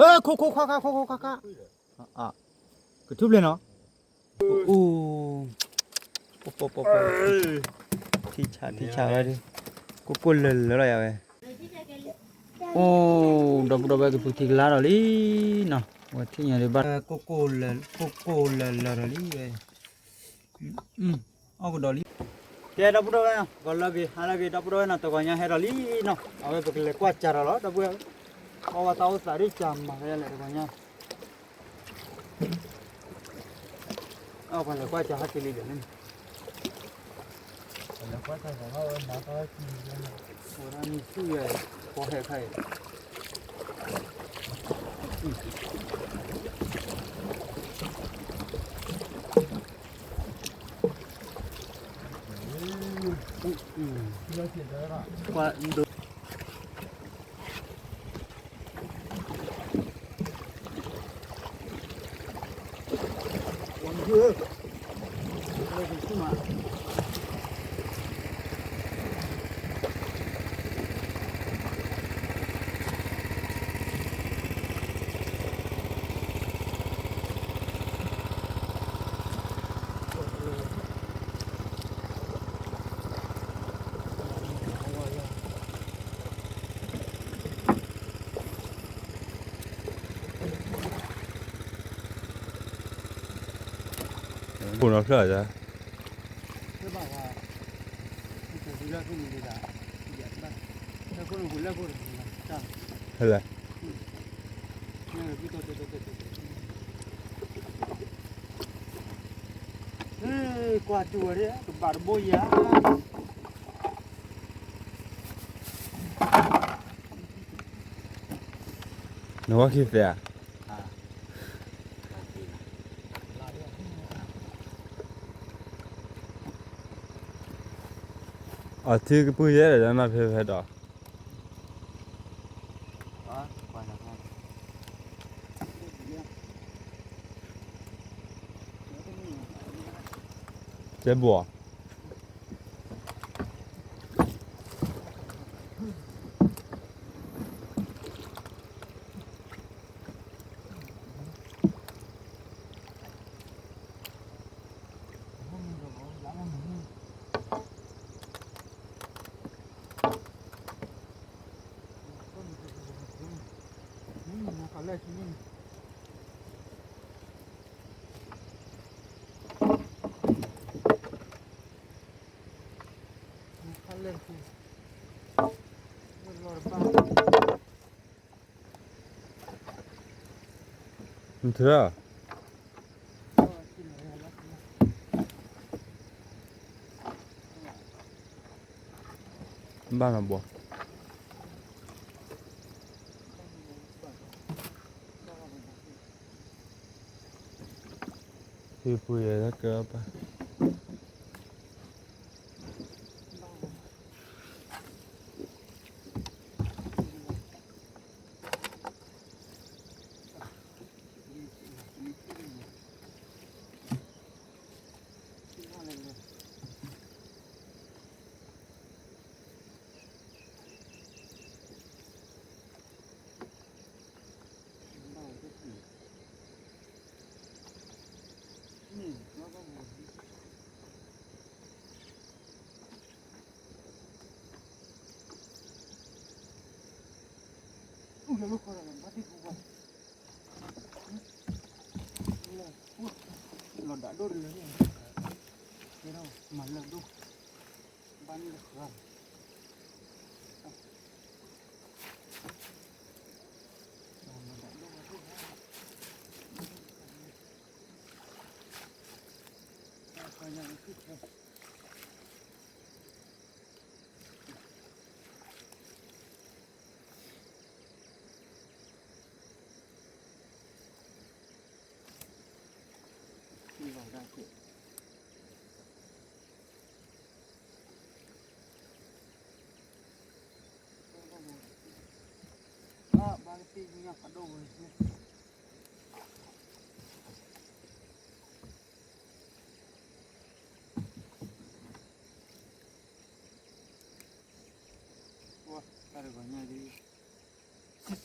ခိၣ်ခိၣ်ခါခါ ခိၣ်ခိၣ်ခါခါ, ကထူၣ်ဖျဲးနီၤ, အိၣ်, ပီပီပီပီ, ထံဆးထံဆးဝဲဒၣ်, ကိၢ်ကိၢ်လၢာ်လၢာ်လီၤယၤဝဲ, အိၣ်, ဒီပုၢ်ဒီဝဲၢ်ကဖုထံကလါဒီးလံနီၤ, ဝဲထံၣ်ညါဒ်ဘၣ်, ကိၢ်ကိၢ်လၢာ်လၢာ်ဒီးလံဝဲ, အီၣ်ကဒီးလံ, ကဲဒီပုၢ်ဒီဝဲၢ်နီၤ, ဂီၤလၢအဂ့ၤ ဟါလၢအဂ့ၤ ဒီပုၢ်ဒီဝဲၢ်နီၤ, တဂီၤညါဟဲဒီးလံနီၤ, အဝဲပကလဲၤကွၢ်စးဒီးလီၤ ဒီပုၢ်ဝဲၢ်, အီၣ်ဝဲသးအိၣ်သးဒ်စးမၤဖဲလဲၣ်တဂီၤညါ, အပှၤလဲၤကွၢ်စးဟဲက့ၤလံဒီးန့ၣ်, ပှၤလဲၤကွၢ်စးသးဟဲဝဲမၤသီကံၤ, ဝဲဒၣ်မုၢ်ဆူၣ်ယဲၢ်, ပှၤဟဲခါအံၤ ဘိၣ်နီၤဖျၢၣ်ယါ, ဟဲလဲၣ်, ကွၢ်တူၢ်ဝဲဒၣ် ကဘၣ်တဘိယၤ, နဝဲခံသဲဧါ, အထံကပုၢ်ယဲၢ်ဒီး နဖဲဖဲဒီး ကဲဘိၣ်, နထၢ ဘၣ်မၤဘှီ, ဟံၣ်ပူၤယဲၢ်လၢကပၤ လီၤဒၣ်ဒိၣ်တလၢန့ၣ်, ကဲဒီးမၤလၢဒိၣ်, ဘၣ်န့ၣ်တဃၢၤ, လီၤဒၣ်ဒိၣ်ဝဲဒိၣ်, တၢ်ခါညါအံၤ တၢ်တဂီၤညါဒ် စံးစံးဝဲလ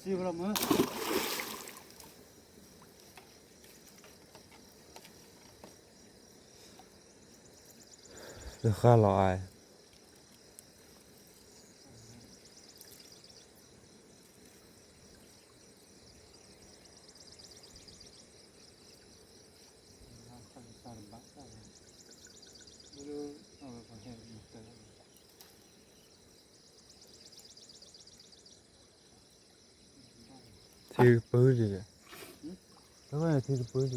ီၤမၢ်, တဃၣ်လီၤအါ ထံကပၢဒံး, တၢ်ခီန့ၣ်ထံကပၢဒံး, ပျၢ်လံ ပျၢ်လံ ခ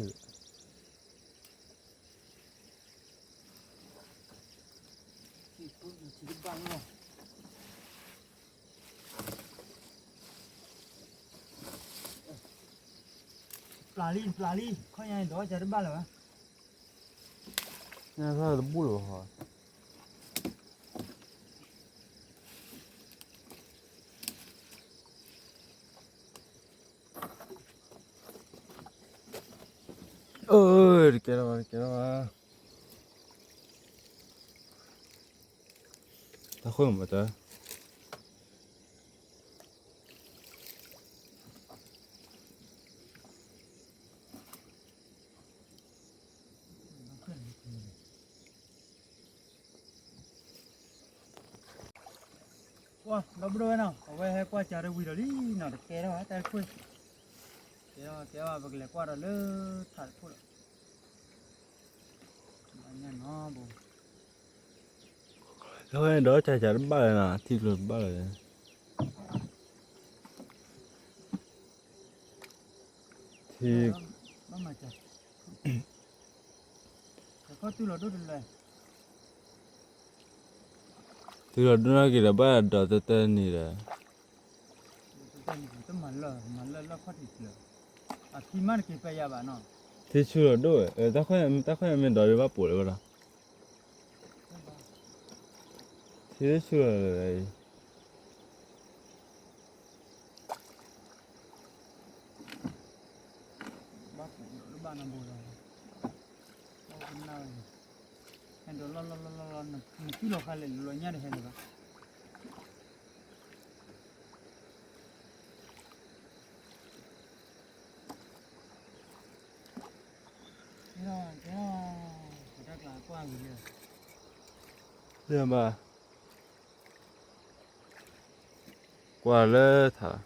ီညါဒီးကတဘၣ်လၢၤဘၣ်, ညါတဘူၣ်လၢၤဘၣ်. အၢ တကဲလီၤဘၣ် တကဲလီၤဘၣ်, တၢ်ဃိမတၤ ကွၢ် ဒီပုၢ်ဒီဝဲၢ်နီၤ အဝဲဟဲကွၢ်စၢ်တဝံၤဒီးလံနီၤ တကဲထီၣ်ဘၣ်တၢ်တခိၣ်, ကဲထီၣ် ကဲထီၣ် ပကလဲၤကွၢ်ဒီးလၢထးတခိၣ်ဒီး, ဘၣ်ညါနီၤဘိ, အဝဲဒီးစၢ်စၢ်တဘၣ်လၢၤနီၤ ထံကျိၤတဘၣ်လၢၤ, ထံ ဘၣ်မၤစၢ် ခီတုၤလီၤဒိၣ်တလၢၤ, တုၤလီၤဒိၣ်နီၢ်က့ၤဒီးဘၣ်ဒီးတၢ်တၢ်န့ၣ်ဒီး, တၢ်တၢ်န့ၣ်တမၤလၢၢ် မၤလၢၢ်လၢခီၣ်ထံးကျၢၤ, အထံမးတက့ၤပယၤဘၣ်နီၤ, ထံဆူလီၤဒိၣ်ဝဲ, တၢ်တၢ်ခီန့ၣ်မ့ၢ်ဒီးဒ်ဘၣ်ပိာ်လၢၤဘၣ်ဒီး, ထံဆူလီၤလၢၤ ဘၣ်နဘိလီၤ, ဟဲဒီးလီၤလီၤလီၤလီၤလီၤ နစုလီၤဃာ်လဲၣ် လီၤညါတဟဲလၢၤဘၣ်, ကဲလီၤ ကဲလီၤ ပတၢ်ကျါကွၢ်ဂ့ၤလၢ, လၢဘၣ် ကွၢ်လၢထး,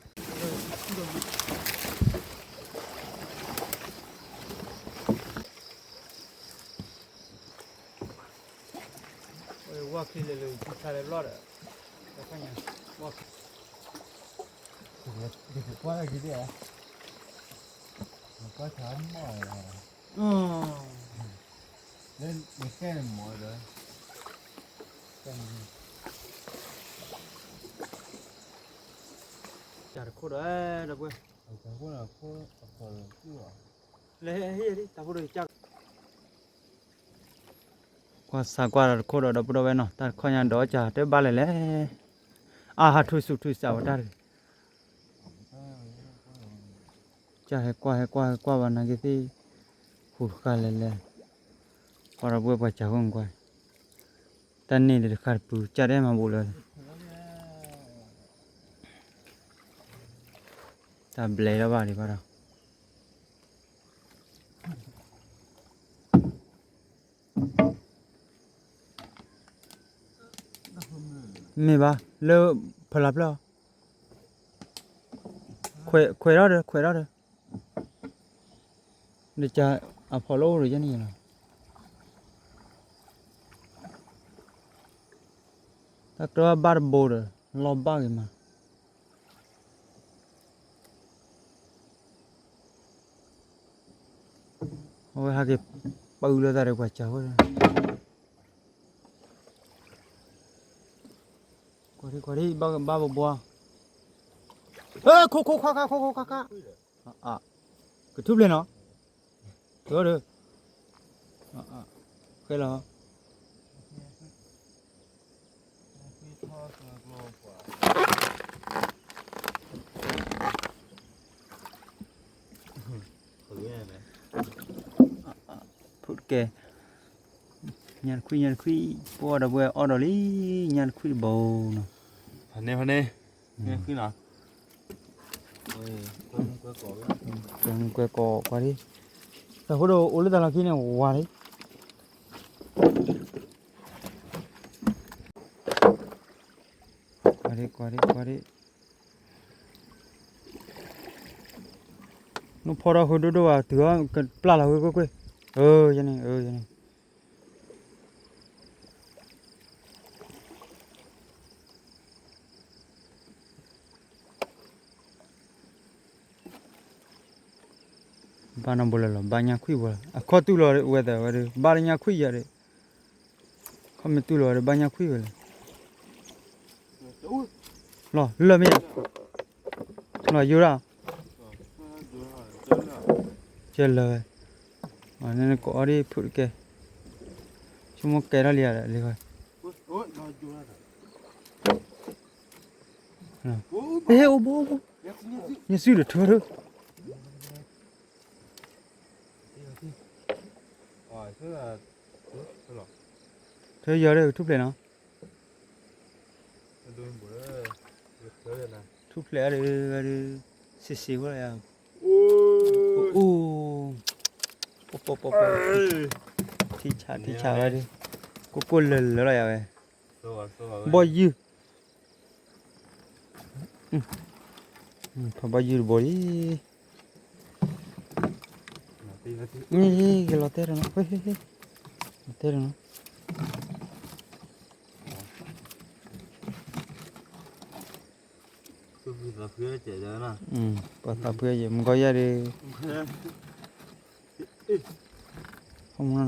ဝဲဝီၢ်ချံလဲၤလၢဆူထါလၢလီၢ်ဒီး, ကွၢ်ဂ့ၤဒၣ်, ကွၢ်ထးမီၢ်, လၢနကဲနမီၢ်ဒီး တၢ်တခိၣ်ဒီး ဒီပုၢ်ဝဲၢ်, လဲၤဟဲဟ့ၣ်တၢ်ဖိဒီးကၢ်, ကွၢ်စးကွၢ်ဒီးတခိၣ်ဒီး ဒီပုၢ်ဒီဝဲၢ်နီၤ တၢ်တခီညါဒီးကၢ်တဘၣ်လဲၣ်လဲၣ်, အါဟးထူၣ်ဆူၣ်ထူၣ်စးဝဲတၢ်တဂ့ၤ ကၢ်ဟဲကွၢ်ဟဲကွၢ်ဟဲကွၢ်ဘၣ်နာ်က့သ့ၣ်, ဟူးတဃာ်လဲၣ်လဲၣ်, ကွၢ်ဒီပုၢ်ဝဲၢ်ပှၤစၢ်ဃိၣ်ကွၢ်, တၢ်န့ၣ်ဒ်တဃာ်တပူၤ ကၢ်ဒဲးမၤဘူးလၢၤ, တၢ်ဘျဲးလီၤဘၣ်ဒံးဘၣ်ဒီး မ့ၢ်ဘၣ် လၢဖီလာ်ဖျၢၣ်, ခွဲးထီၣ်ဒီး ခွဲးထီၣ်ဒီး, နကၢ်အဖီလာ်အိၣ်ဒီးယဲန့ၣ်လီၤ, တၢ်ကြၢးဘၣ်တဘိဒီး လီၤဘၣ်ဂ့ၤမး အဝဲဟဲက့ၤပာ်အုးလၢသးဒီးပှၤစၢ်ဝဲ, ကွၢ်ဒံကွၢ်ဒံ ဘၣ်ဘိဘိ, ခိၣ်ခိၣ်ခါခါ ခိၣ်ခိၣ်ခါခါ, ကထူၣ်ဖျဲးနီၤ, ကဒီး, ဃဲလီၤ ဖုတကဲ, ညါတခွံ ညါတခွံ, ပအီၣ်ဒီးပဝဲအီၣ်ဒီးလံ, ညါတခွံတဘိနီၤ, ဖန့ၣ် ဖန့ၣ်, ညါတခွံနီၤ, ကွဲမုၢ်ကွဲကိးကွၢ်လံ, တၢ်ဖိဒီးအိၣ်လၢတၢ်လီၢ်ခံန့ၣ်ဝါလံ, ကွၢ်ဒံး ကွၢ်ဒံး, နဖီထီၣ်ဃုဒိၣ်ဒိၣ်ဘၣ် တုၤအီၤကပျၢ်လီၤဝဲကွ့ၢ်ကွ့ၢ်, အၢ ယဲန့ၣ် အၢ ယဲန့ၣ် ဘၣ်နီၢ်ဘိလၢလီၤ ဘၣ်ညါခွံၣ်ဘိလီၤ အခီၣ်တူၢ်လီၤဝဲသးဝဲဒီး ဘၣ်လၢညါခွံၣ်ယၤဒီး ခီၣ်မ့ၢ်တူၢ်လီၤဝဲဒီး ဘၣ်ညါခွံၣ်ဝဲလီၤ, လီၤလၢမ့ၢ်ယၤ လီၤယိၤဒၣ် ကဲလၢာ်ဝဲ, နကိးအီၤဒ်ဖုၣ်တကဲ, ဆိကမိၣ်ကဲထီၣ်လံဧါလံဃီ, ဟဲအိၣ်ဘိအိၣ်ဘိ, ညစုဒီးထုထု, ထုယီၤဒီးထူၣ်ဖျဲးနီၤ ထူၣ်ဖျဲးအဒုး စံးစံးဝဲယၤ, အိၣ် ပီပီပီပီ, ထံဆးထံဆးဝဲဒုး, ကိၢ်ကိၢ်လၢလၢလီၤယၤဝဲ, ဘီၣ်ယုၢ်, ဖးဘီၣ်ယုၢ်တဘိလံ, မ့ၢ်ကလီၤတဲာ်တနီၤ, လီၤတဲာ်တနီၤ ပှၤသးဖှံယဲ မုၢ်ကီၢ်ယဲၢ်ဒီး မုၢ်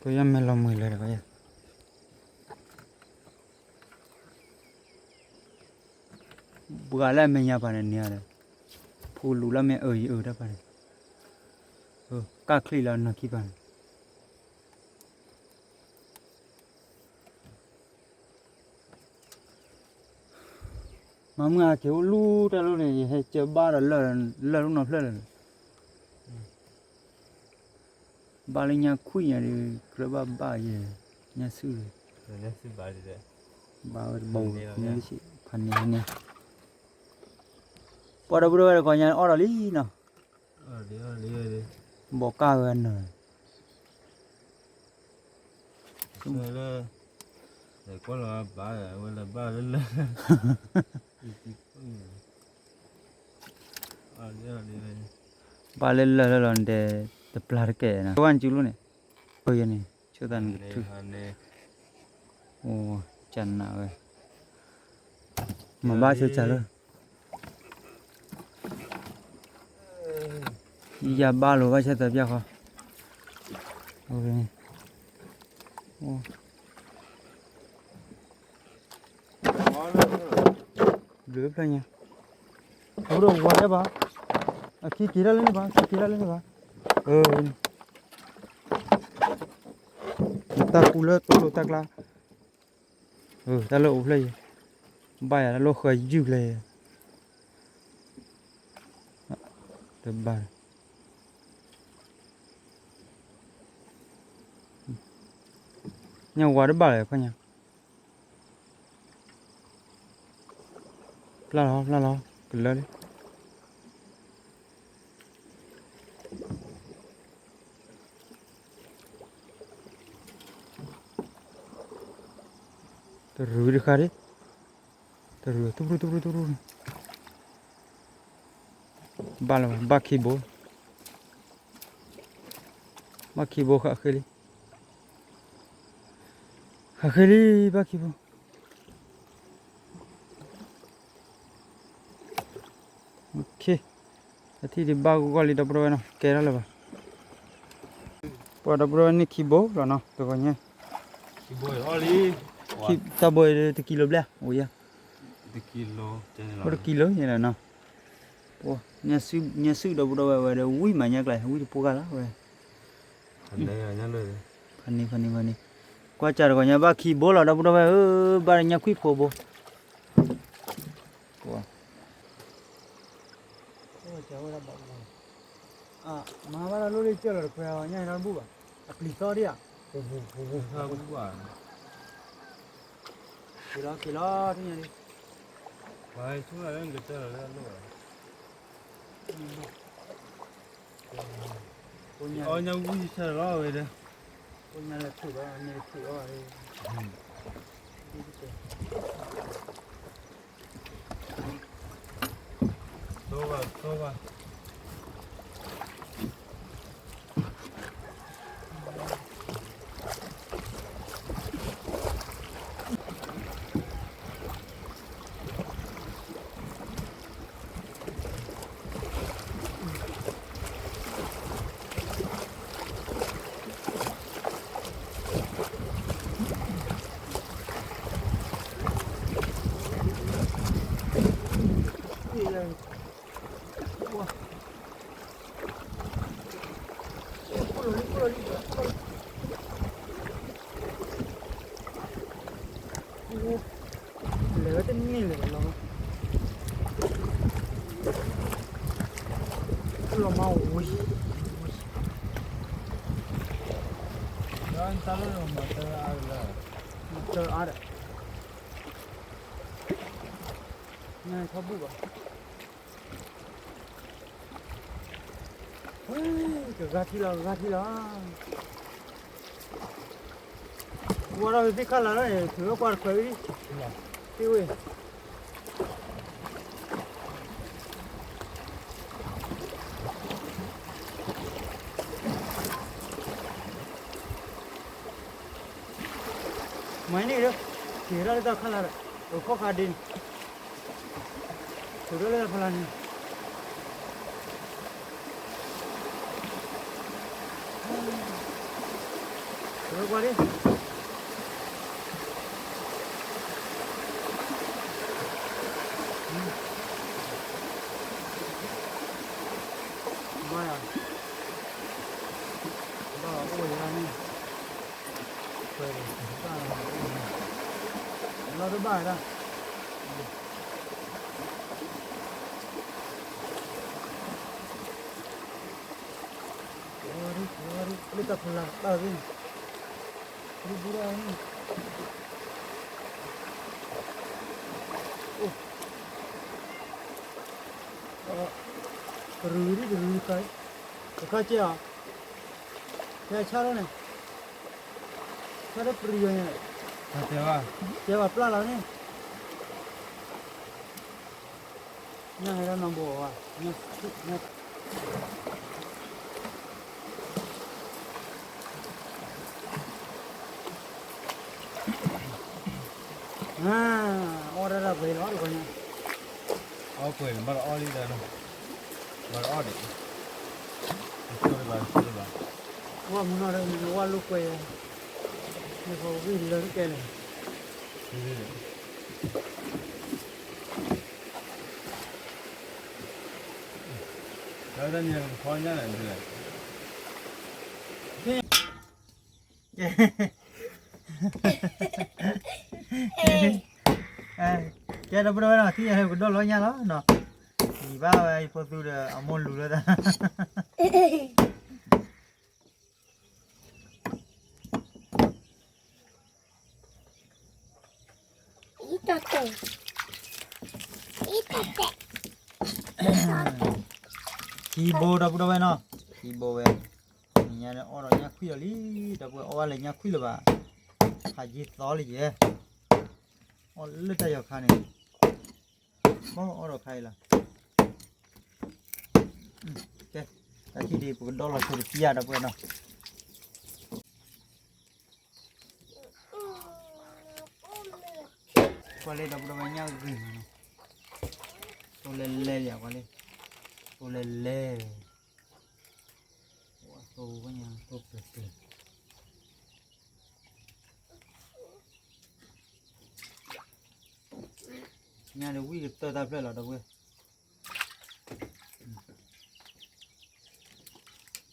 ကီၢ်ယဲၢ်မဲာ်လီၤမှဲၤလၢာ်တကီၢ်ယဲၢ် ပှၤလၢအမဲာ်ညါပၤန့ၣ်န့ၣ်ဒီး ဖိလူၤလၢအမဲာ်အၢယအၢတၢ်ပၤန့ၣ် ကၢ်ချံၣ်လၢအနီၢ်ခံပၤန့ၣ် မၤမုၢ်အက့ၤအိၣ်လူၤတၢ်လီၢ်န့ၣ် ယဟဲကၢဘၣ်ဒီးလၢၢ်လၢၢ်လၢနီၢ်ဖျၢၣ်လၢာ်န့ၣ် ဘၣ်လၢညါခွံၣ်ညါဒီး ကြၢးဘၣ်ဘၣ်ယဲ ညါစုၣ် ဘၣ်ဝဲတဘိ ဖးန့ၢ်န့ၣ် ပှၤဒီပုၢ်ဒီဝဲၢ်တခီညါအီၣ်ဒီးလံနီၤ ဘီးကၢ်ဝဲနၢၤ ကွၢ်လီၤဘၣ်ဝဲလၢဘၣ်လၢလၢ ဘၣ်လၢလၢလၢလီၤဒဲး တပျၢ်တကဲးနီၤ ဝဲနစုလိၣ်န့ၣ် အၢယဲန့ၣ် ဆိသးန့ၣ်ကထု အိၣ် ကနၣ်ဝဲ မၤဘၣ်ဆၢစၢ်လၢ ယဘၣ်လိာ်ဘၣ်ဆၢသးပျၢ်ဃီ ဘျုးဖျၢၣ်ညါ အဝဲဒၣ်ဝါဒဲးဘၣ် အခံက့ၤဒၣ်လၢန့ၣ်ဘၣ် ခံက့ၤဒၣ်လၢန့ၣ်ဘၣ် တၢ်ကူလၢတလိၣ်တၢ်ကျါ တၢ်လၢအိၣ်ဖျဲၣ်ယံၤ ဘၣ်ယၤတၢ်လၢဃၢၤယုၢ်ကျဲ တဘၣ် ညၣ်ဝါတဘၣ်လၢခီညါ ပျၢ်လီၤ ပျၢ်လီၤ ကလၢလံ တရူးတခါဒံး တရူး တရူးတရူး ဘၣ်လီၤ ဘၣ်ခံဘိ ဘၣ်ခံဘိဃးဃ့လံ ဃးဃ့လံ ဘၣ်ခံဘိ တထံၣ်ဒံးဘၣ်ဂီၢ်လံ ဒီပုၢ်ဒီဝဲၢ်နီၤ ကဲထီၣ်လၢၤဘၣ် ပှၤဒီပုၢ်ဒီဝဲၢ်န့ၣ်ခံဘိလီၤနီၤ တဂီၤညါ တၢ်ဘိတကံလိဘျဲၣ် အိၣ်ယဲ အိၣ်တကံလိန့ၣ်လီၤနီၤ ညါစုၣ်ဒီပုၢ်ဒီဝဲၢ်ဝဲဒီး ဝံၣ်မးညါကျါ ဝံၣ်တပှဲၤဂၤလီၤဝဲ ဖးန့ၢ် ဖးန့ၢ် ဖးန့ၢ် ကွၢ်စးတဂီၤညါ ဘၣ်ခံဘိလီၤ ဒီပုၢ်ဒီဝဲၢ်ဧၢ ဘၣ်ညါခွံၣ်ဖိဘိ မၤဘၣ်လၢလိၣ်လၢကၢၢ်လီၤတခွဲးအီၤ ညါအံၤတၢ်တဘူၣ်ဘၣ် အပျံၤသီဒံးဧါ က့ၤလီၤ က့ၤလီၤ ထူၣ်ညါလံ အီၣ်ညါဝံၣ်ဆၢလီၤဝဲဒီး ညါလၢထုးဘၣ် မ့ၢ်တထုးအီၣ်ဘၣ် ဒ်ကတဲ သိဘၣ် သိဘၣ် လဲၤဝဲတန့ၢ်လၢၤလီၤ, လီၤမးဝံၤ, ဒီးတၢ်လီၢ်လီၤမးတၢ်အါလၢ, တၢ်အါဒီး, နထီၣ်ဘူၣ်ဘၣ်. ကဂၤထံလီၤ ကဂၤထံလီၤ, ဝဲဒီးသ့ၣ်ခၣ်လၢ်လီၤန့ၣ် ထုးဝဲကွၢ်တခွဲးဝံၤ, သ့ၣ်ဝဲ မၤန့ၢ်ဒီး, က့ၤထီၣ်လၢတၢ်ခၣ်လၢ်ဒီး, အိၣ်ခိးခါဒ့န့ၣ်, ထုးထီၣ်လၢတၢ်ဖီလာ်န့ၣ်, ထုးထီၣ်ကွၢ်ဒ့ ဘၣ်ယၤ, ဘၣ်အိၣ်ယၤန့ၣ်, လီၤတဘၣ်ဒၣ်, လၢတၢ်ဖီလာ်တၢ်သ့ၣ်န့ၣ်, ဘူးဘူးဒၣ်န့ၣ်, အိၣ် ကရူၢ်ဒ်ကရူၢ်တခါ, တခါကဲအီၤ, ကဲဆါလီၤန့ၣ်, ဆါလၢပရံၤယီၤန့ၣ်, ကဲဘၣ်ပျၢ်လီၤန့ၣ်, ညၣ်ဟဲလၢနီၢ်ဘိဝဲ, အီၣ်ဒၣ်တၢ်ပှဲၤလီၤတပှဲၤညါ, အီၣ်ပှဲၤလီၤ ဘၣ်တအီၣ်လံဒီး, ဘၣ်တအီၣ်ဒံး, တဘၣ်, ဝၣ်မုၢ်နီၢ်ဒီး ဝၣ်လိာ်ကွဲ, မ့ၢ်ဖိဝံၤလၢတကဲလဲၣ်. လၢတၢ်န့ၣ်ကဖီညါန့ၣ်ဒ်လဲၣ်, ကဲဒီပုၢ်ဒီဝဲၢ်နီၤ ထံၣ်ညါလၢပကဒိၣ်လီၤညါလီၤနီၤ, ယံၤဘၣ်ဝဲယဖိသူဒီးအမိၢ်လူၤလၢသး အံၤတတဲာ်, အံၤတတဲာ်, ခံဘိဒီပုၢ်ဒီဝဲၢ်နီၤ, ခံဘိဝဲ, ညါန့ၣ်အီၣ်ဒီးညၣ်ခွံၣ်လီၤလံ, ဒီပုၢ်ဝဲၢ်အီၣ်ဘၣ်လၢညၣ်ခွံၣ်လၢၤဘၣ်, ဖးယံၤသီလံယဲ, အီၣ်လၢတၢ်ယီၤခါန့ၣ်, ဘၣ်အီၣ်ဒီးခါအံၤလီၤ, ကဲ, တၢ်ထံၣ်ဒ်ပကဒိၣ်လီၤဆိတပျၢ်ဒီပုၢ်ဝဲၢ်နီၤ. ကွၢ်လၢဒီပုၢ်ဒီဝဲၢ်ညၣ်ဂ့ၤမးနီၤ, တိၢ်လဲၢ်လဲၢ်ယၤကွၢ်လၢ, တိၢ်လဲၢ်လဲၢ်, တိၢ်ဝဲညါတိၢ်ပျဲၤပျဲၤ, ညၣ်ဒီးဝံၣ်ကတၢၢ်တၢ်ဖျၢၣ်လီၤဒီပုၢ်ဝဲၢ်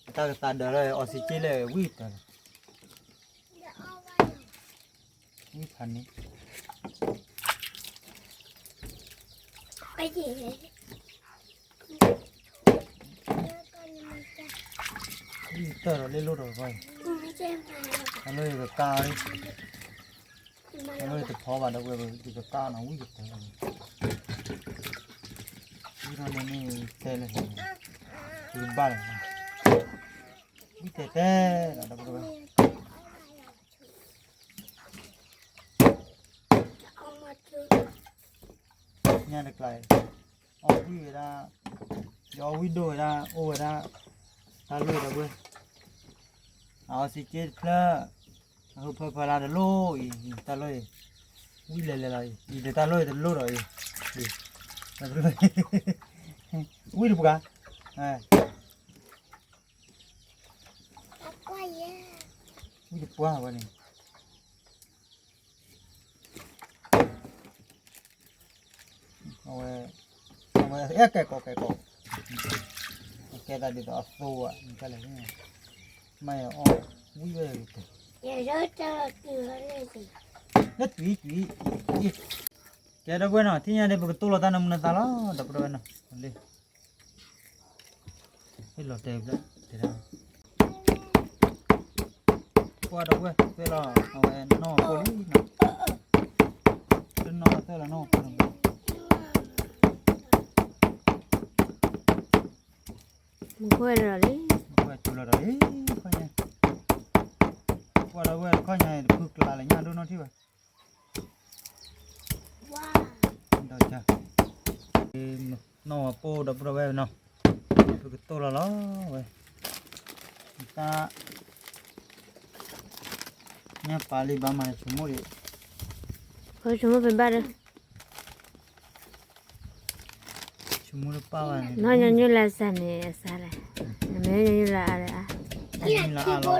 တၢ်ကသးဒၢးလၢ oxygen လၢဝံၣ်တၢ်လီၤ, ဝံၣ်ဖးန့ၣ်, ဝံၣ်တၢ်ဒီးလ့လိၣ်ဒီးဘၣ်, အလၢယကကါလံ အလၢယတဖီဘၣ်ဒီးဝဲ ယကကါနီၤ ဝံၣ်ကတၢၢ်လီၤ, ဝံၣ်ထီၣ်န့ၣ်န့ၣ်တဲလၢ ယကဘၣ်လီၤ, ဝံၣ်တဲတဲလီၤဒီးဝဲ ဝံၣ် ညါတကျါအံၤ အီၣ်ဝံၣ်ဝဲဒၣ်, ယအီၣ်ဝံၣ်ဒိၣ်ဝဲဒၣ် အိၣ်ဝဲဒၣ် တၢ်လိၣ်ဒီပုၢ်ဝဲၢ်, အအီၣ်စ့က့တဖျၢၣ်, အဟၢဖၢဖၢလၢတလိၣ်အံၤ တၢ်လိၣ်အံၤ, ဝံၣ်လဲၤလဲၤလီၤအံၤ အံၤဒီးတၢ်လိၣ်အံၤတလိၣ်ဒီးအံၤ, ဝံၣ်တပှၢ်, ဝံၣ်တပှၢ်ဝဲန့ၣ် အဝဲ, အဝဲအဲၣ်ကဲကိးကဲကိး, ကဲသးဒ်သိးအသိဝဲ, မ့ၢ်အီၣ်ဝံၣ်ဝဲ, လၢတွံ, တွံ, ကဲဒီပုၢ်ဝဲၢ်နီၤ ထံၣ်ညါဒီး ပကတိၢ်လီၤတၢ်နမူနသးလီၤ ဒီပုၢ်ဝဲၢ်နီၤ, လၢ ဟ့ၣ်လီၤတဲာ်ဖျၢၣ်, တဲဒၣ်, ပှၢ်ဒီပုၢ်ဝဲၢ် သွဲၣ်လီၤ အဝဲနီၢ်ပိၢ်လံနီၤ, တနီၢ်သွဲၣ်လီၤနီၢ်ပိၢ်, မကွဲၢ်လီၤလံ, မကွဲၢ်ကၠိလီၤဒီးလံ, ခီညါ, ပှၢ်ဒီပုၢ်ဝဲၢ်တခီညါ တဖုကျါလၢညၣ်ဒိၣ်နီၢ်ထံၣ်ဘၣ် ဒီး နီၢ်ပိၢ်ဒီပုၢ်ဝဲၢ်နီၤ, ပကတိၢ်လီၤလီၤဝဲ, တၢ်, ညၣ်ပာ်လံဘၣ်မၤဆိကမိၣ်ဒီး, ဆိကမိၣ်ဖဲဘၣ်ဒီး, ဆိကမိၣ်တပၢ်ဘၣ်န့ၣ် နီၢ်ညီနုၢ်လၢအစၢ်န့ၣ် အစၢ်လဲၣ်, နမ့ၢ်ညီနုၢ်လၢအအါ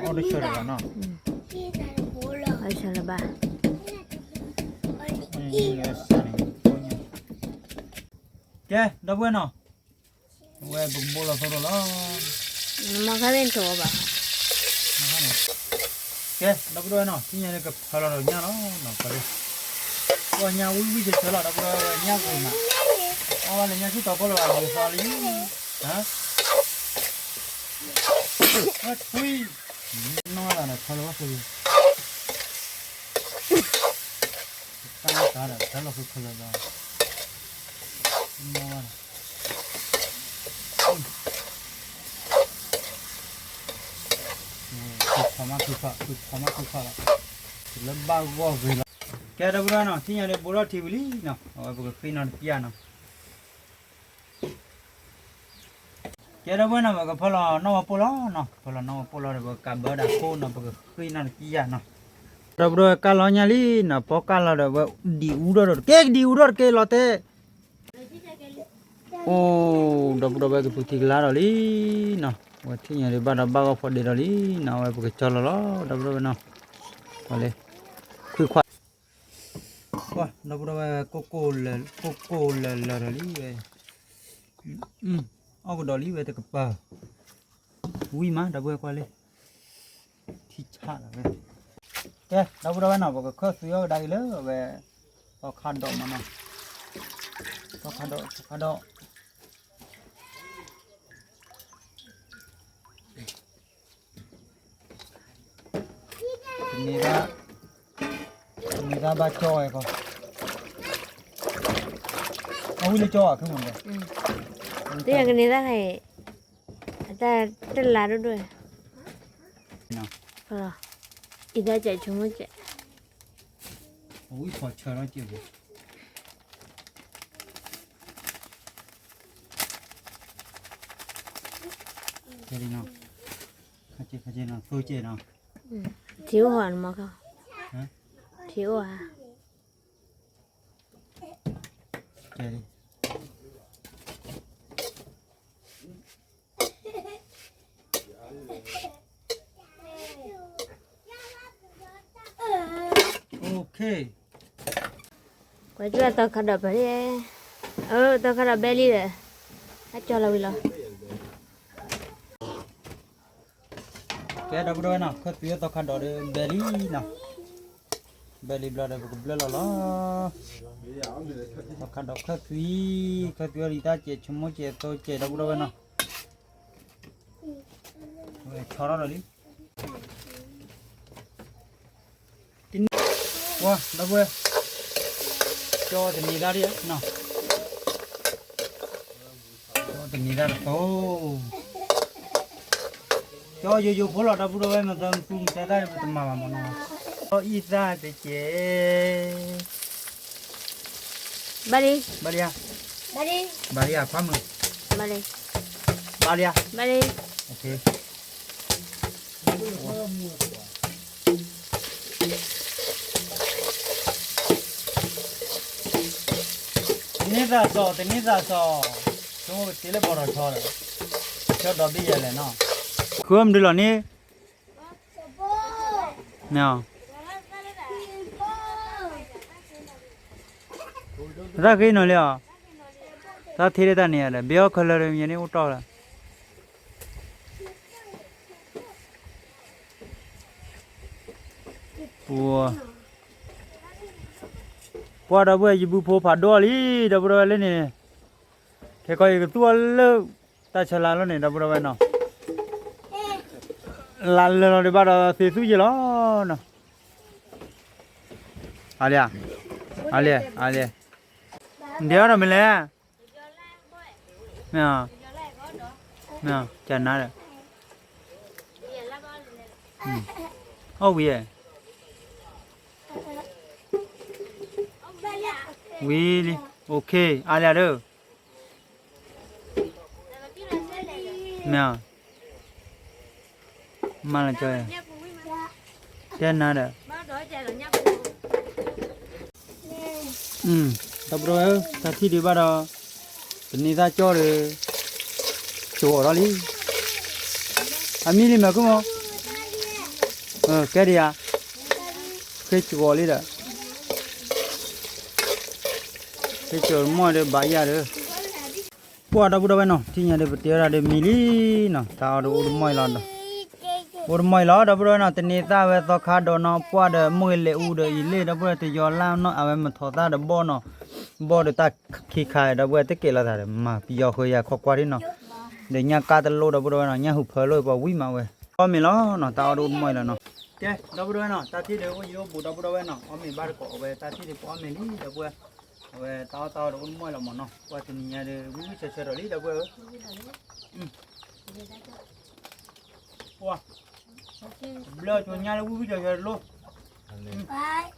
ဒီးအါ, ညီနုၢ်လၢအအါလီၤ အီၣ်တဆၢဒီးဘၣ်နီၤ, အီၣ်တဆၢလၢၤဘၣ် ကဲ ဒီပုၢ်ဝဲၢ်နီၤ, အဝဲပကဘိလီၤသိဒီးလီၤ, မ့ၢ်ခါမ့ၢ်တအိၣ်ဘၣ်, ကဲ ဒီပုၢ်ဝဲၢ်နီၤ ထံၣ်ညါလၢကဖၢလီၤဒီးညၣ်လီၤနီၤ, ပှၤလၢ ပှၤညၣ်ဝံၣ်ဝံၣ်ဆၢဆၢလီၤ ဒီပုၢ်ဝဲၢ်ညၣ်ပူၤမး, အီၣ်ဘၣ်လၢညၣ်ဆူၣ်တီၤခိၣ်လီၤဘၣ် ယသီလံ, ဟါ, ထွံၣ်, နီၢ်သးဒီးဖၢလီၤဘၣ်ဃု တၢ်တၢ်ဒီးဖၢလီၤဃုခဲလၢာ်လီၤ, နီၢ်ဘၣ်ဒီး ဖုဖီမးဖုဖီ, ဖုဖီမးဖုဖီလီၤ, လၢဘၣ်ဂီၢ်ဂ့ၤလီၤ, ကဲဒီပုၢ်ဝဲၢ်နီၤ ထံၣ်ညါဒီးဘိထီၣ်ထံဝံၤလံနီၤ, အဝဲပကဃ့နီတကံၢ်ယၤနီၤ ကဲဒီပုၢ်ဝဲၢ်နီၤ ပကဖၢလီၤနီၢ်ဝဲပိၢ်လီၤနီၤ, ဖၢလီၤနီၢ်ဝဲပိၢ်လီၤဒီး ပကကးဘၢဒၣ်ခိၣ်နီၤ ပကဃ့နီတကံၢ်ယၤနီၤ, ဒီပုၢ်ဝဲၢ်ကၢ်လီၤညါလံနီၤ, ပီၢ်ကၢ်လီၤဒီး ဝဲဒံးအူထီၣ်ဒီးတက့ၢ်, ကဒံးအူထီၣ်တက့ၢ်လီၤတဲာ် အိၣ် ဒီပုၢ်ဒီဝဲၢ်ကသူထံကလါဒီးလံနီၤ, ဝဲထံၣ်ညါဒံးဘၣ်ဒီးဘၣ်ဂီၢ်ဖီဒ့ဒီးလံနီၤ, ဝဲပကကၠီလီၤလီၤ ဒီပုၢ်ဒီဝဲၢ်နီၤ, ပှၤလၢ ခွံခွါ, ပှၤ ဒီပုၢ်ဒီဝဲၢ် ကိၢ်ကိၢ်လၢာ်လၢာ်ဒီးလံဝဲ, အီၣ်ကဒီးလံဝဲတကပၤ, ဝံၣ်မး ဒီပုၢ်ဝဲၢ်ကွၢ်လံ ထံဆးလီၤဝဲ, ကဲ ဒီပုၢ်ဒီဝဲၢ်နီၤ ပကခၢၣ်သွံအီၣ်ကဒါက့ၤလၢဝဲ, သီခါဒိးမးနီၤ, သီခါဒိး သီခါဒိး တန့ၢ်ဘၣ်, တန့ၢ်ဘၣ်ဘၣ်ကၠီဝဲကီး, အဝံၣ်လၢကၠီအီၤခဲမုၢ်ဒီး, တယၤကန့ၢ်ဘၣ်ခဲအံၤ, အတၢ်တလါဒိၣ်ဒိၣ်, အံၤတၢ်ကဲဆိကမိၣ်ကဲ, အဝံၣ်ဖီဆၢထီၣ်ကဲဘၣ် ကဲလံနီၤ, ခါကဲခါကဲနီၤ သိကဲနီၤ, ထံအိၣ်ဟီနမီၤခီ, ထံအိၣ်ဧါ, ကဲလံ ကွဲးကၠူၣ်သီခါဒီးပၢၢ်လံ, အၢ သီခါဒီးဘဲလံဒီး, အကၠီလီၤဝံၤလီၤ. ကဲ ဒီပုၢ်ဒီဝဲၢ်နီၤ ခၢၣ်သွံအသီခါဒီးဒီးဘဲလံနီၤ, ဘဲလံဘျီဒီးပကဘျၢလီၤလီၤ. သီခါဒီးခၢၣ်သွံ, ခၢၣ်သွံအီၤလံတၢ်စဲးဆိကမိၣ်စဲးသိကဲး ဒီပုၢ်ဒီဝဲၢ်နီၤ. ဝဲဆီထီၣ်ဒီးလံ. ပှၤ ဒီပုၢ်ဝဲၢ်, ကၠီတနံၤဒၣ်ဒံးနီၤ, ကၠီတနံၤဒၣ်တသိး, ကၠီယိယိဖိလီၤ ဒီပုၢ်ဒီဝဲၢ် မ့ၢ်သးမသူမတဲတၢ်ပတမၤဘၣ်မနီၤ, ကၠီအံသၣ်တကဲး ကဲ ဘၣ်လံ, ဘၣ်လံဧါ, ဘၣ်လံဧါ, ခွါမုၣ်, ဘၣ်လံ, ဘၣ်လံဧါ, ဘၣ်လံ, တန့ၢ်သးစီၤ တန့ၢ်သးစီၤ, ဆိကမိၣ်ကတ့လၢဘီထီၣ်ဆီဒီး, ကၠီဒီဘ့ၣ်ယဲလဲၣ်နီၤ, ဃုမဒုလီၤန့ၣ်, တၢ်ဃ့နီၤလံဧါ, တၢ်ထံၣ်ဒၣ်တၢ်န့ၣ်ဒီး ဘ့အီၣ်ခဲလၢာ်ဒီး မ့ၢ်န့ၣ်အိၣ်တီၢ်လၢ ပှၤဒီပုၢ်ဝဲၢ် ယဘုဖိဖးဒိၣ်အီၤလံ ဒီပုၢ်ဒီဝဲၢ်လၢန့ၣ်, ခဲကီယကသူၣ်အီၤလၢ တၢ်ဆၢလါလီၤန့ၣ် ဒီပုၢ်ဒီဝဲၢ်နီၤ, လါလၢာ်လီၤဒံးဘၣ်ဒီးသ့သူၣ်ယဲလီၤနီၤ, အါလံ, အါလံ, အါလံ, ဒ်အီၤဒီးမ့ၢ်လဲၣ်, မ့ၢ်, မ့ၢ်, ကနါဒီး, အီၣ်ဝံၤဧါ, ဝံၤလံ, အါလံဒီး, မ့ၢ်, မၤလၢကၠီ, တဲနၤဒီး ဒီပုၢ်ဒီဝဲၢ်ဧၢ, တၢ်ထံၣ်ဒံးဘၣ်ဒီး, တန့ၢ်သၣ်ကၠီဒီး, ကဝီၤထီၣ်လံ, အမံလံမ့ၢ်ခိၣ်မီၤ, ကဲဒံးဧါ, ဃ့ကဝီၤလံဒီး, ဃ့ကဝီၤမီၢ်ဒီးဘၣ်ယၤဒီး ပှၤဒီပုၢ်ဒီဝဲၢ်နီၤ, ထံၣ်ညါဒီးပတဲဝဲဒၣ်ဒီးမံၤလံနီၤ, တၢ်အီၣ်ဒီးအိၣ်တမီၢ်အံၤလီၤဒီး, အိၣ်တမီၢ်အံၤလီၤ ဒီပုၢ်ဒီဝဲၢ်နီၤ, တန့ၢ်သၣ်ဝဲသီခါဒီးနီၤ, ပှၢ်ဒီးမိၢ်လဲၤအူဒီးအံၤလ့ၣ် ဒီပုၢ်ဒီဝဲၢ် တယီၤလၢ်နီၤ, အဝဲမထီၣ်သၣ်ဒီးဘီၣ်နီၤ, ဘီၣ်ဒီးတၢ်ခံခါ ဒီပုၢ်ဝဲၢ်တကဲးလိာ်သးဒီး မၤပယီၤဃုာ်ယၤခီကွၢ်ထံနီၤ, ဒီးညၣ်ကါတလိဒီပုၢ်ဒီဝဲၢ်နီၤ, ညၣ်ဟူးဖၢလိပှၤဝံၣ်မးဝဲ, အီၣ်မ့ၤလီၤနီၤ, တၢ်အီၣ်ဒီးအိၣ်တမီၢ်အံၤလီၤနီၤ, ကဲ ဒီပုၢ်ဒီဝဲၢ်နီၤ, တၢ်ထံၣ်ဒီးအိၣ်ယံၤအိၣ်ဘူး ဒီပုၢ်ဒီဝဲၢ်နီၤ, အီၣ်မ့ၤဘၣ်တကိး အဝဲတၢ်ထံၣ်ဒီးပအီၣ်မ့ၤလံ ဒီပုၢ်ဝဲၢ် အဝဲတၢ်အီၣ်တၢ်အီဒီးအိၣ်တမီၢ်လီၤမးနီၤ, ပှၤတနံၤညါဒီး ဝံၣ်ဝံၣ်ဆၢဆၢဒီးလံ ဒီပုၢ်ဝဲၢ်ဧၢ, ပှၤ ဘျၢကၠိညါလၢဝံၣ်ဝံၣ်ဆၢဆၢတလိၣ်, ပှၤ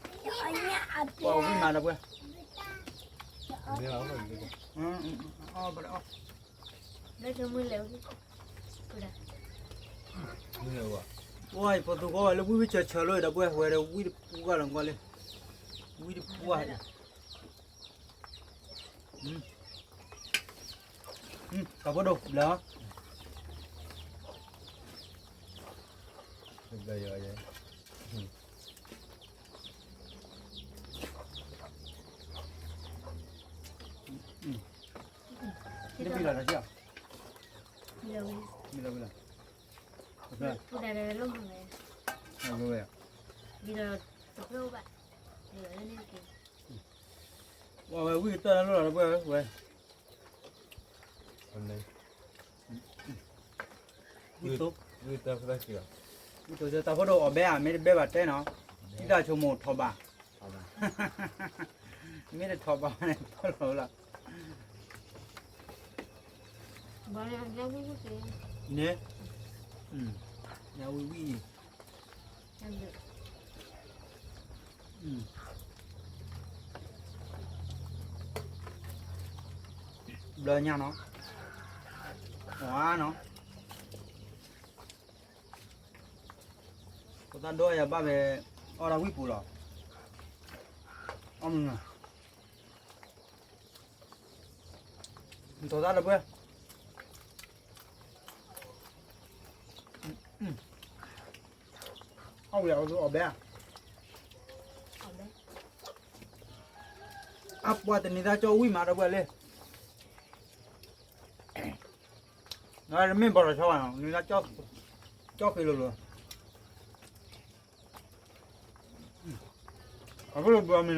ဝံၣ်မးဒီပုၢ်ဝဲၢ်, အီၣ်ဘၣ်ဒီးအီၣ်, ပှၤဖိသူဃီဝဲလၢဝံၣ်ဝံၣ်ဆၢဆၢလိၣ် ဒီပုၢ်ဝဲၢ် ဝဲဒီးဝံၣ်တပူၤဂၤလီၤကွၢ်လံ, ဝံၣ်တပူၤဂၤ တၢ်ဖိဒိၣ်ဘျၢ, တဘံၣ်လီၤတၢ်စံၣ်, ဘံၣ်လီၤဘံၣ်လီၤ, ဝဲဝဲဝံၣ်ကတၢၢ်တၢ်လိၣ်လီၤ ဒီပုၢ်ဝဲၢ်ဝဲ ဝံၣ်တိၢ်, ဝံၣ်တိၢ်, တၢ်ဖိဒိၣ်အီၣ်ဘဲဧါ မ့ၢ်တဘဲဘၣ်တဲနီၤ, ထံတၢ်ဆိကမိၣ်ထီၣ်ဘၣ်, မ့ၢ်တထီၣ်ဘၣ်န့ၣ် ထီၣ်လီၤလီၤ, န့ၣ်, ညါဝံၣ်ဝံၣ်အံၤ ဘျၢညါနီၤ, အီနီၤ, ပတၢ်ဒိယၤဘၣ်ဝဲ, အီၣ်တၢ်ဝံၣ်ပူၤလီၤ, အီၣ်မုၢ်နီၤ, နထီၣ်သၣ်ဒီပုၢ်ဝဲၢ်, အီၣ်ဝံၤအီၤအီၣ်ဘဲဧါ, အပှၤတန့ၢ်သၣ်ကၠီဝံၣ်မးဒီပုၢ်ဝဲၢ်လံ, နမ့ၢ်ဘီထီၣ်ဆီဘၣ်နီၤ န့ၢ်သၣ်ကၠီဃ့လိၤလိၤ, အဖိလိာ်ဘျီမ့ၢ်နီၤ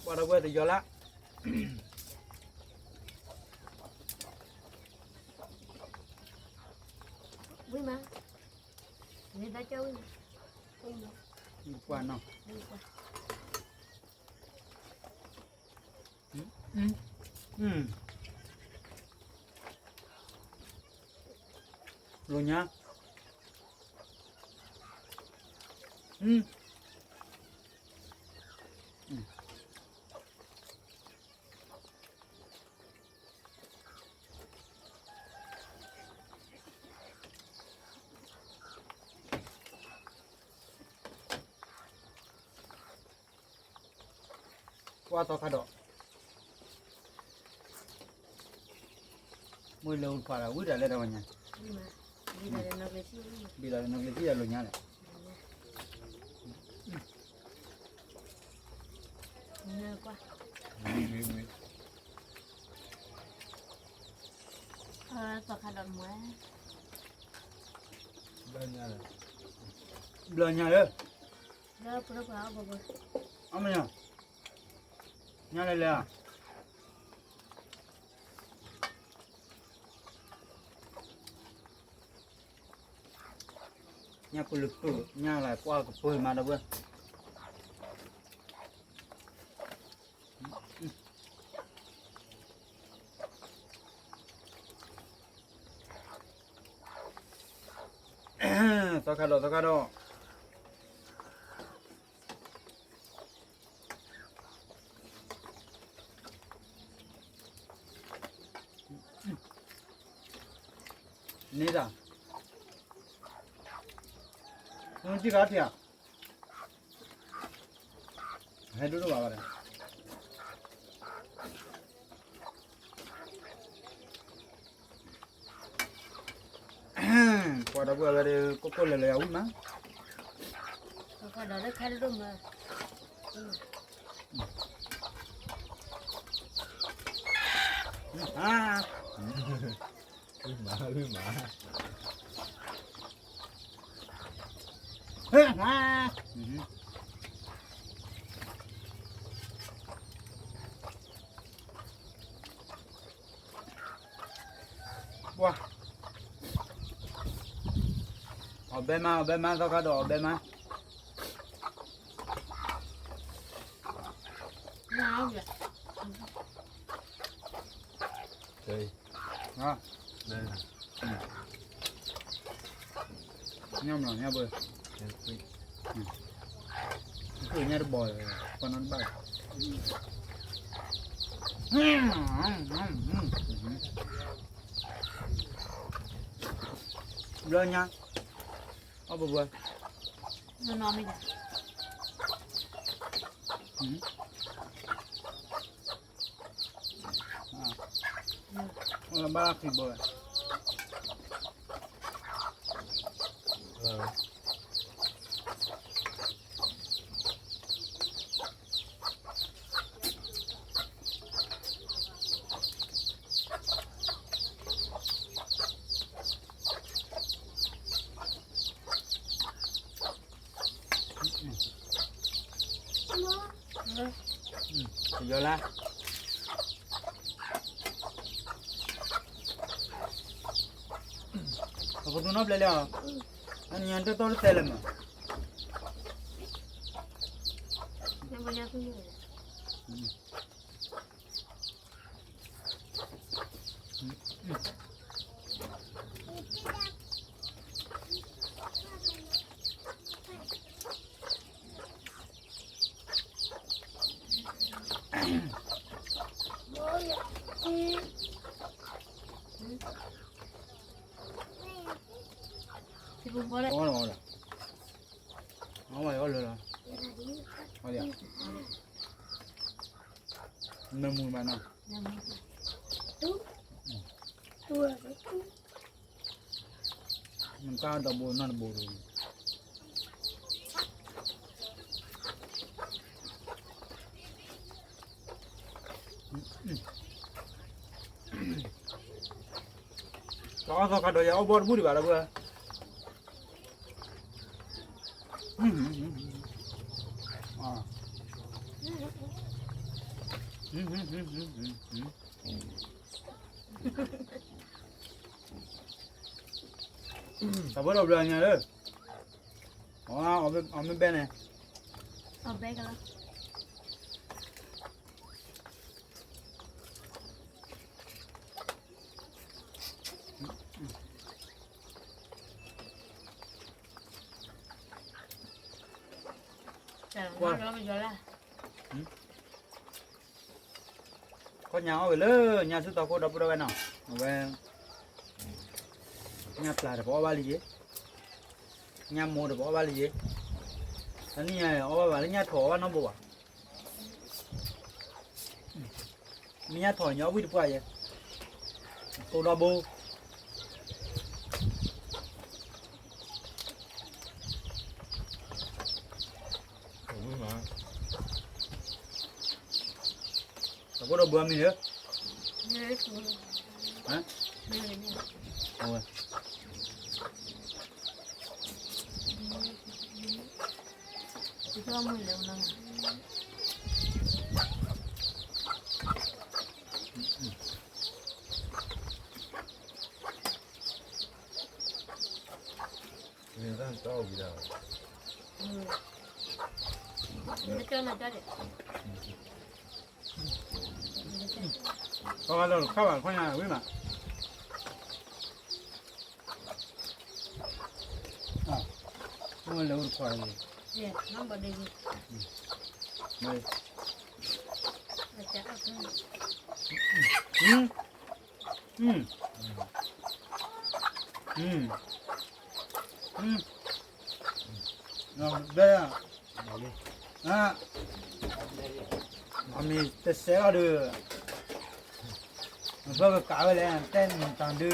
ပှၤဒီပုၢ်ဝဲၢ်တယီၤလၢ ဝံၣ်မး, န့ၢ်သၣ်ကၠီဝံၣ်မး, ဝံၣ်ပှၢ်နီၤ, ဝံၣ်ပှၢ်, ဟ လိာ်ညါ, ကွၢ်သီခါဒီး, မ့ၢ်လၢပှၤဒီး ဝံၣ်တၢ်လၢတၢ်ဝဲညါ, ဘံၣ်လီၤလၢနီၢ်ကျ့ထံၣ်ဒီးလိာ်ညါလဲၣ်, သီခါဒီးမွဲ, ဘျီညါလၢ, အမ့ၢ်, ညါလဲၣ်လဲၣ်ဧါ, ညၣ်ပလုးပၢၢ် ညၣ်လၢကွၢ်ကပၢၢ်မးဒီပုၢ်ဝဲၢ်, သီခါဒီး သီခါဒီး န့ၣ်ဒၣ်, နထံၣ်ခါထံၣ်ဧါ, ဟဲဒိၣ်ဒိၣ်ဘၣ်ဘၣ်ဒီး ပှၤဒီပုၢ်ဝဲၢ်ဒီး ကိၢ်ကိၢ်လၢၤလၢၤယၤဝံၣ်မး, ဒီးလၢခါဒိၣ်ဒိၣ်မး, ဝံၣ်မး ဝံၣ်မး, ဟဲ, ပှၤ, အီၣ်ဘဲမး အီၣ်ဘဲမး သီခါဒီးအီၣ်ဘဲမး, ညၣ်မလီၤ ညၣ်ဘၢ, ညၣ်တဘီ, ပှၤနီတဘၣ်, ဘျီညါ, အီၣ်ဘၢဘၢ, နီၢ်နီၢ်မ့ၢ်ဒၣ် ဘၣ်ဃံဘိ, ပယီၤလါ, ပကတိၤနီတဘျီလံဧါ, အညါတတီတတဲလၢၤမး, မ့ၢ်မူဘၣ်နီၤ, နကါဒီးဘိနီတဘိဒီး တအီၣ်သီခါဒီးယအီၣ်ဘီတဘူၣ်ဒံးဘၣ်ဒီပုၢ်ဝဲၢ်, တၢ်ဘၣ်ဒီးဘျီညါလၢ, အီၣ်မ့ၢ်ဘဲန့ၣ်, အီၣ်ဘဲကလီၤ, ကွၢ်, ခီညါအီၣ်ဝဲလၢညါဆူသီခိၣ်ဒီပုၢ်ဒီဝဲၢ်နီၤ, အဝဲ ညၣ်ပျၢ်တပအီၣ်ဘၣ်လံယ့, ညၣ်မိၢ်တပအီၣ်ဘၣ်လံယ့, တနံၣ်ညါအီၣ်ဘၣ်ဘၣ်လၢညၣ်ထီၣ်အီၣ်ဘၣ်နီတဘိဘၣ်, မ့ၢ်ညၣ်ထီၣ်ညီအီၣ်ဝံၣ်တပှၢ်ယ့, ကိးဒီဘိ အဝဲမး, အဖိဒီးဘၣ်မံၤလၢ, ဟါ, အဝဲ, ခါဘၣ်လၢခါဘၣ်ခီညါဝံၤမး, မ့ၢ်လဲၤအိၣ်တခွါအံၤ, ဘဲ, မ့ၢ်တစဲးလီၤဒီး, မဘၢကကးဝဲလဲၣ် တဲနတၢ်ဒု,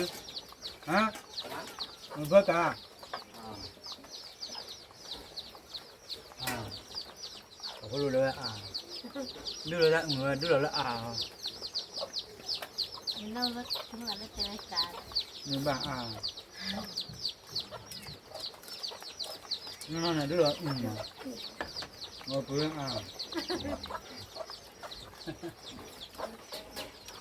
မဘၢကး, အဃိလိာ်လၢဝဲအါ, ဒုလီၤလၢအါ, ဒုလီၤလၢအါ, မ့ၢ်ဘၣ်အါ, နီၢ်နီၢ်န့ၣ်ဒုလီၤအါ, အပှၤအါ က့ၤလၢ,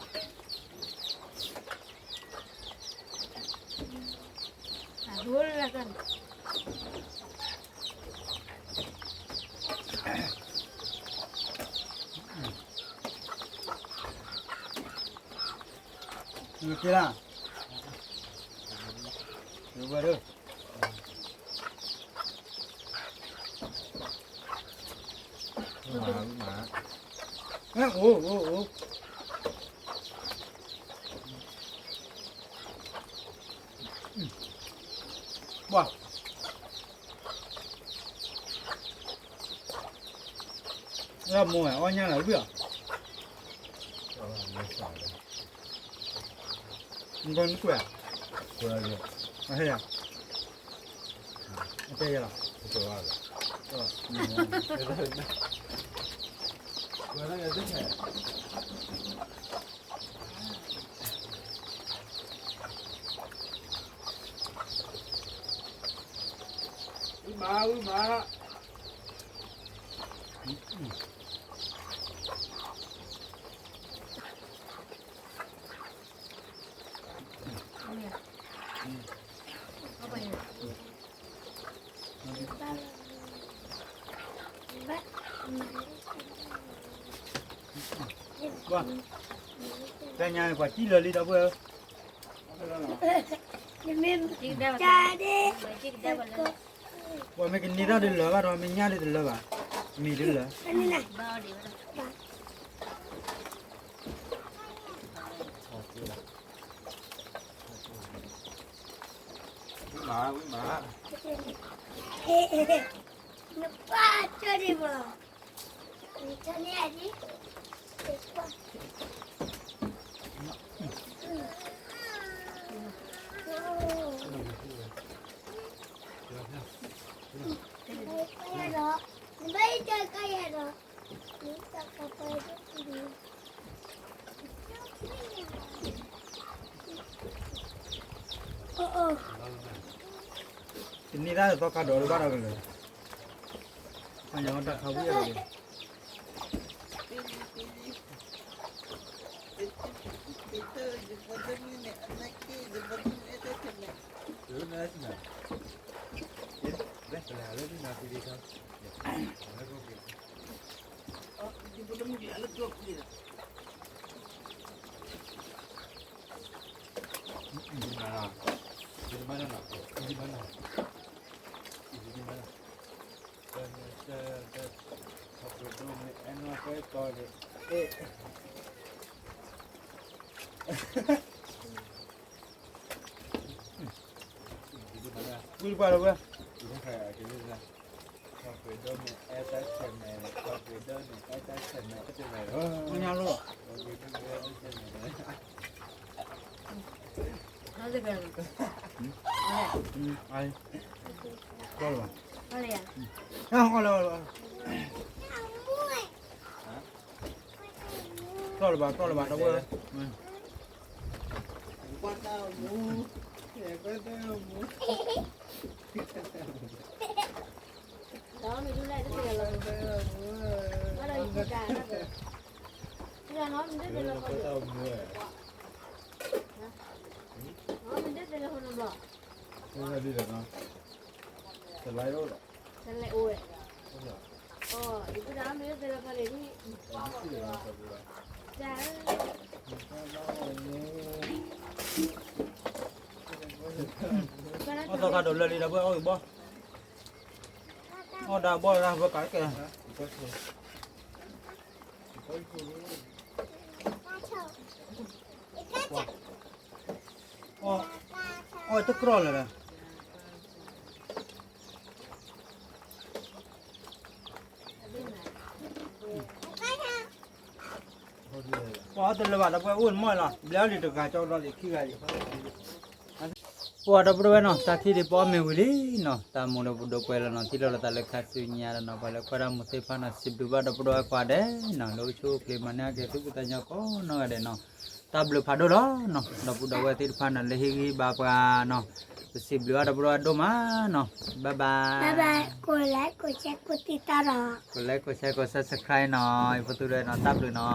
ဝဲဒၢး, အိၣ်အိၣ်အိၣ်, ဘၣ် လၢမိၢ်ဝဲအီၣ်ညၣ်လီၤဝံၣ်အီၤ, နကွၢ်နကွၢ်, အဟဲယၤ, အတဲယၤလီၤ, ဝံၣ်မး ဝံၣ်မး ပှၤ, တညါန့ၣ် ပှၤစံၣ်လၢာ်လံဒီပုၢ်ဝဲၢ်, ပှၤမ့ၢ်ကန့ၢ်တၢ်တလၢာ်ဘၣ်ဒီး မ့ၢ်ညၣ်ဒ်တလၢာ်ဘၣ်, မ့ၢ်တလၢာ်, ဝံၣ်မး ဝံၣ်မး, နကွၢ်ကၢဒံးဘၣ် တန့ၢ်တၢ်သီခါဒီးတဘၣ်ဒီးကလၢာ်, ပှၤညီတၢ်ခါဝံၣ်အီၤကလၢာ်. မ့ၢ် ဝံၤတပှၢ်လီၤဝဲ, ညါလီၤ, လီၤလီၤ, လီၤလီၤ, လီၤလီၤဘၣ် လီၤလီၤဘၣ် ဒီပုၢ်ဝဲၢ်, အီၣ်သီခါဒိးလၢလံဒီပုၢ်ဝဲၢ် အီၣ်ဂ့ၤဘီ, အီၣ်ဒၣ်ဘီရၣ်ဘၢကးကဲ အီၣ်တကြီလၢၤဒီး ပှၤအီၣ်တလၢၤဘၣ် ဒီပုၢ်ဝဲၢ် အိၣ်နမီၢ်လီၤ ဘျဲအီၣ်လံတဂၤကၠီဒီးလံခံဂၤလံ, ပှၤဒီပုၢ်ဝဲၢ်နီၤ တၢ်ထံၣ်ဒံးပအီၣ်မ့ၤဝံၤလံနီၤ တၢ်မူဒီးပဒိးကွဲးလီၤနီၤ ထံၣ်လိာ်လီၤသးလၢခါဆူညါဒီးနီၤ ပှၤလၢကွၢ်တၢ်မူသ့ၣ်တဖၣ်နီၤ စံးဘျုးဘၣ်ဒီပုၢ်ဝဲၢ်ကိးဂၤဒဲးနီၤ လၢအိၣ်ဆူၣ်အိၣ်ချ့မၤန့ၢ်အက့ၤသူၣ်ဖှံသးညီကိးနီၢ်ဂၤဒဲးနီၤ တၢ်ဘျုးဖးဒိၣ်လီၤနီၤ ဒီပုၢ်ဝဲၢ်သ့ၣ်တဖၣ်နီၤ လၢဟ့ၣ်ဂံၢ်ဘါပှၤနီၤ ပစံးဘျုးဘၣ်ဒီပုၢ်ဝဲၢ်ဒိၣ်မးနီၤ bye bye, ကိးလဲၣ်ကိးဆဲးကိးတံၢ်တၢ်ဒီး ကိးလဲၣ်ကိးဆဲးကိး subscribe နီၤ ယဖိသူဒီးနီၤ တၢ်ဘျုးနီၤ